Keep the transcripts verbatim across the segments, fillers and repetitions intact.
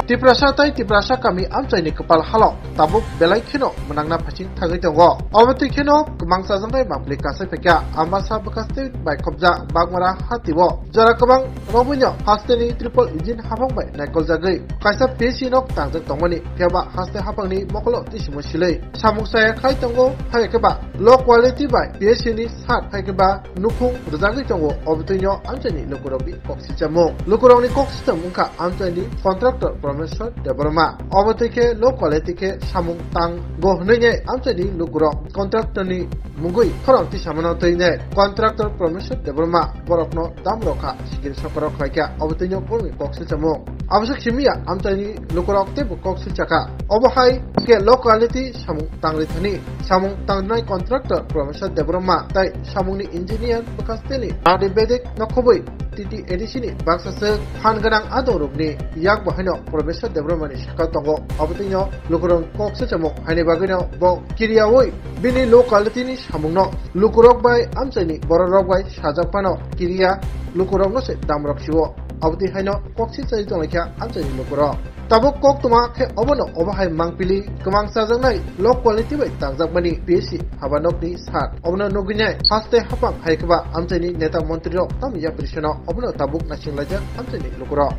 Tiprasa tai Tiprasa kami amchaini kwpal halo tabuk belai kheno mwnangna phaiching thangwi tongo. Obo twi kheno kwmang chajaknai mangpili kasai phaikha Ambasa bwkhaste bai khobjak Bagmara hatio jora kwbang romwino hasteni triple engine haphang bai naikoljagwi kaisa P S C nok tangjak tongmani, phiya ba haste haphangni mokolo tisimo silwi samung saya khai tongo. Hai khe ba low quality bai P S C ni sat hai khe ba nukhung rwjagwi tongo. Obo twino amchaini lukurokni kok sichamung. Lukurokni kok sicham wngkha amchaini contractor Promeshwar Debbarma. Obo twi khe low quality khe samung tango hwnwi nai amchaini lukurok contractor ni mungwi khorang tisamano twi nai contractor Promeshwar Debbarma borokno dam rokha sikiri sokoro khlaikha. Obo twino borokni kok sichamung. Abosok simiya amchaini lukurok teibo kok silchakha. Obo hai khe low quality samung tangri thani samung tangnai contractor Promeshwar Debbarma tai samungni engineer bwkha steni Ayurvedic nokhobwi T T A D C ni baksa se phan gwnang adongrokni yak bo haino Promeshwar Debbarma ni saka tongo. Obo twino lukurok kok sichamung haini bagwino bo kiriyawi bini low quality ni samungno lukurok bai amchaini bororok bai sajak phano kiriya lukurokno se damrok siwo. Abotwi haino kok silchai tonglaikha amchaini lukurok. Tabuk koktwma khe obono obo hai mangpili kwmang chajaknai low quality bai tangjakmani P S C habanokni sat. Obono nugwinai haste haphang hai khe ba amchaini neta montrirok tamo yapri seno obono tabuk naisinglaijak amchaini lukurok.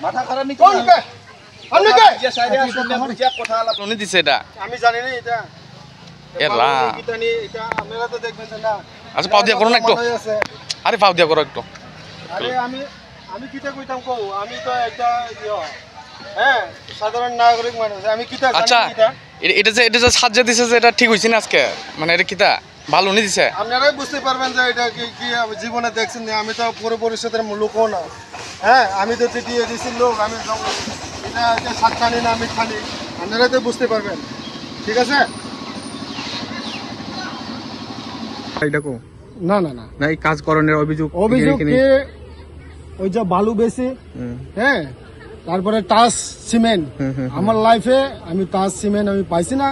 মাথা খারাপ নাকি? আপনি কে? বুঝিয়া কথা আলাপ। উনি দিছে এটা। আমি জানি না এটা। এ রা। এটা নিয়ে এটা আপনারা তো দেখবেন না। আচ্ছা, পাও দিয়া করো না একটু। মনে আছে। আরে, পাও দিয়া করো একটু। আরে, আমি, আমি কিতা কইতাম কও? আমি তো একটা, ইয়ে, হ্যাঁ, সাধারণ নাগরিক মানুষ। আমি কিতা জানি আচ্ছা, কিতা? এ-, এটা যে, এটা যে সাহায্য দিছে যে, এটা ঠিক হইছে না আজকে? মানে, এটা কিতা? ভালো নি দিছে? আপনারাই বুঝতে পারবেন যে এটা কি, কি জীবনে দেখছেন নি? আমি তো পুরো পরিষদের লোকও না। হ্যাঁ, আমি তো টিটিএডিসির লোক, আমি সব এটা, এটা সাতখানি না মিথ্যানি, আপনারাই তো বুঝতে পারবেন, ঠিক আছে? এটা কো? না, না, না। না, এই কাজ করণের অভিযোগ অভিযোগ এখানে কি? কি, ওই যে বালু বেশি, হুম। হ্যাঁ, তারপরে টাচ সিমেন্ট। হুম, হুম, হুম। আমার লাইফে আমি টাচ সিমেন্ট আমি পাইছি না,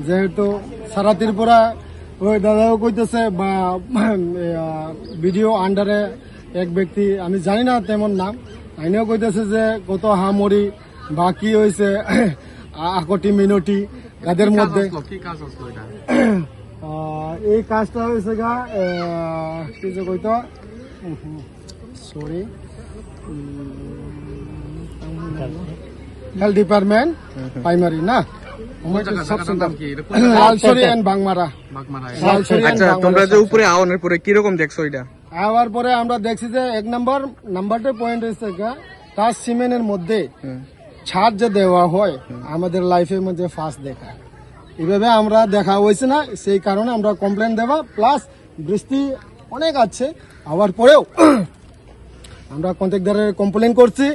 যেহেতু সারা ত্রিপুরা ওই দাদাও কইতেছে বা ভিডিও আন্ডারে এক ব্যক্তি, আমি জানি না তেমন নাম, আইনেও কইতেছে যে কত হামরি বাকি হয়েছে আ-, আকটি মিনতি কাদের কি কাজ মধ্যে। আসলো? কি কাজ আসলো এটা? আহ, এই কাজটা হয়েছে গা, আহ, কি যে কইতো, সরি, হেলথ ডিপার্টমেন্ট, হুম, হুম। প্রাইমারি না? কোন জায়গা? সব জায়গাটার নাম সেন্টার। কি? এটা কোন জায়গা? লালছড়ি এন্ড বাগমারা। বাগমারা। লালছড়ি এন্ড আচ্ছা, বাগমারা তোমরা যে সব উপরে সেন্টার। আওয়ানোর পরে কিরকম দেখছো এটা? আওয়ার পরে আমরা দেখছি যে এক নম্বর, নাম্বার টু পয়েন্ট হচ্ছে গা, টাচ সিমেন্টের মধ্যে হুম। ছাদ যে দেওয়া হয়, হুম। আমাদের লাইফের মধ্যে ফার্স্ট দেখা। এইভাবে আমরা দেখা হয়েছে না, সেই কারণে আমরা কমপ্লেন দেওয়া, প্লাস বৃষ্টি অনেক আছে, হওয়ার পরেও আমরা কন্ট্রাক্টরে কমপ্লেন করছি।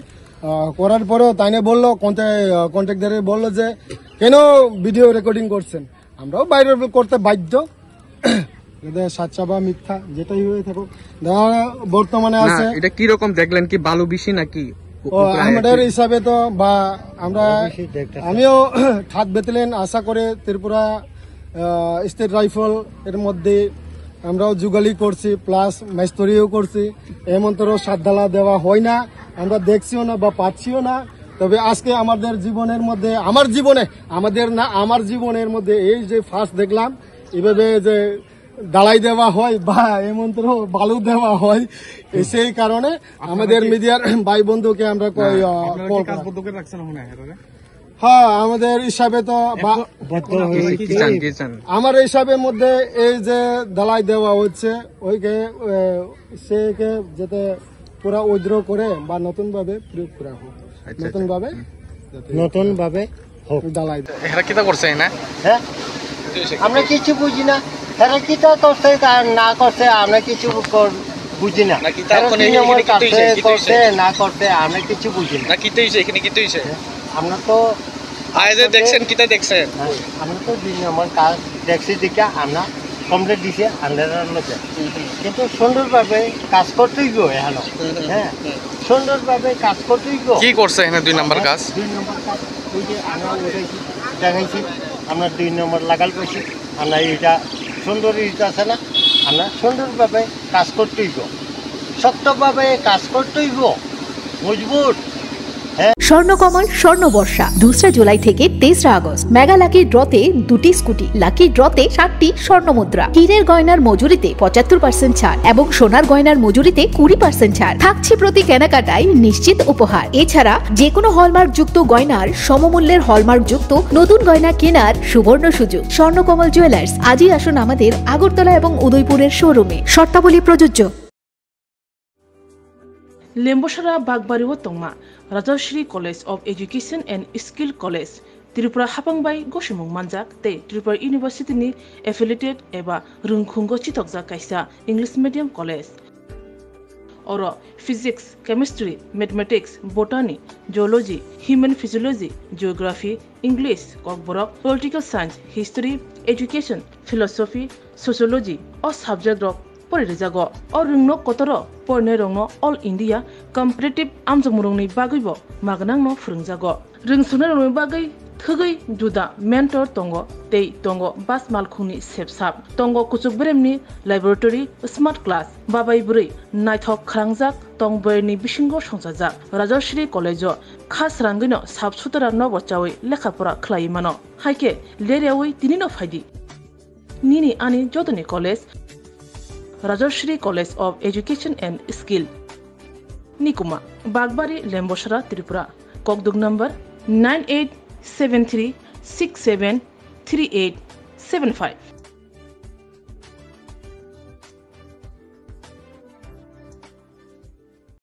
আহ, করার পরেও তাইনে বললো, কন্ট্রা-, আহ, কন্ট্রাক্টরে বললো যে, "কেন ভিডিও রেকর্ডিং করছেন?" আমরাও বাইরে করতে বাধ্য। এদের সাচ্চা বা মিথ্যা যেটাই হয়ে থাকুক। দাদা বর্তমানে না, আছে। এটা কি রকম দেখলেন? কি বালু বেশি নাকি? ও, উপরে আমাদের আছে। হিসাবে তো বা আমরা, অবশ্যই দেখতে চাই। আমিও থার্ড ব্যাটালিয়ন আশা করে ত্রিপুরা, আহ, স্টেট রাইফেল এর মধ্যে আমরাও যুগালি করছি, প্লাস মেস্তরিও করছি। এমন তো সাত ঢালা দেওয়া হয় না, আমরা দেখছিও না বা পাচ্ছিও না। তবে আজকে আমাদের জীবনের মধ্যে, আমার জীবনে, আমাদের না, আমার জীবনের মধ্যে এই যে ফার্স্ট দেখলাম, এভাবে যে ঢালাই দেওয়া হয় বা এমন তো বালু দেওয়া হয়, এই সেই কারণে আমাদের মিডিয়ার ভাই বন্ধুকে আমরা কই, না, আহ, আপনারা কল কি কাজ করা। বন্ধ করে রাখছেন মনে হয়, হ্যাঁ? হ্যাঁ, আমাদের হিসাবে তো বা-, এখন বদ্ধ হয়ে কি চান, কি চান? আমার হিসাবের মধ্যে এই যে ঢালাই দেওয়া হচ্ছে, ওইকে, এ, সেকে যাতে পুরা উইথড্র করে বা নতুনভাবে প্রয়োগ করা হোক। আচ্ছা, আচ্ছা। নতুনভাবে হুম। যাতে নতুনভাবে হোক। ঢালাই দেয়। এরা কিতা করছে এনে? হ্যাঁ? আমরা কিছু বুঝি না। এরা কিতা করছে, তা না করছে, আমরা কিছু কর-, বুঝি না। না, কিতা এরা এখন কি এই, নিয়মে এখানে কিতা হইছে? করছে, কিতা হইছে? না করছে, আমরা কিছু বুঝি না। না, কিতা হইছে? এখানে কিতা হইছে? আমরা তো আয় যে দেখছেন, কিতা দেখছেন? হ্যাঁ, আমরা তো দুই নম্বর কাজ দেখছি দেখে আমরা কমপ্লেন দিছি আন্ডারের মধ্যে। হুম, হুম। কিন্তু সুন্দরভাবে কাজ করতেই গো এখানে। হুম, হুম, হ্যাঁ, হুম। সুন্দরভাবে কাজ করতেই গো। কি করছে এখানে দুই নম্বর কাজ? দুই নম্বর কাজ, ওই যে আমরা উঠেছি, জাগাইছি, আমরা দুই নম্বর লাগাল পাইছি। আমরা এটা সুন্দর হইতেছে না, আমরা সুন্দরভাবে কাজ করতেইব, শক্তভাবে কাজ করতেইব, মজবুত। স্বর্ণকমল স্বর্ণ বর্ষা দুসরা জুলাই থেকে তেসরা আগস্ট। মেগা লাকি ড্রতে দুটি স্কুটি, লাকি ড্রতে সাতটি স্বর্ণ মুদ্রা, হীরের গয়নার মজুরিতে পঁচাত্তর পার্সেন্ট ছাড় এবং সোনার গয়নার মজুরিতে কুড়ি পার্সেন্ট ছাড় থাকছে প্রতি কেনাকাটায় নিশ্চিত উপহার। এছাড়া যে কোনো হলমার্ক যুক্ত গয়নার সমমূল্যের হলমার্ক যুক্ত নতুন গয়না কেনার সুবর্ণ সুযোগ। স্বর্ণকমল জুয়েলার্স, আজই আসুন আমাদের আগরতলা এবং উদয়পুরের শোরুমে। শর্তাবলী প্রযোজ্য। Lembosara Bagbari o tongma Rajashri College of Education and Skill College, Tripura hapang bai gosimung manjak tei Tripura University ni affiliated eba rwngkhungo chitokjak kaisa English medium college. Oro Physics, Chemistry, Mathematics, Botany, Zoology, Human Physiology, Geography, English, Kokborok, Political Science, History, Education, Philosophy, Sociology o subject rok pori rijago. O rwngno kotoro porinai rokno All India Competitive amjokmung rokni bagwi bo magnangno phwrwngjago. Rwngsuknai rokni bagwi thwgwi juda mentor tongo tei tongo bas malkhungni sepsap, tongo kuchuk beremni laboratory, smart class, babai bwrwi naithok khwrangjak tong bwrwini bisingo songchajak. Rajashri College o kha srangwino sap sutra nobo chawi lekha pora khlaiwi mano. Haikhe leryawi tinino phaidi. Nini ani jotoni college Rajashri College of Education and Skill. Nikuma, Bagbari, Lembosara, Tripura. Kokduk number nine eight seven three six seven three eight seven five.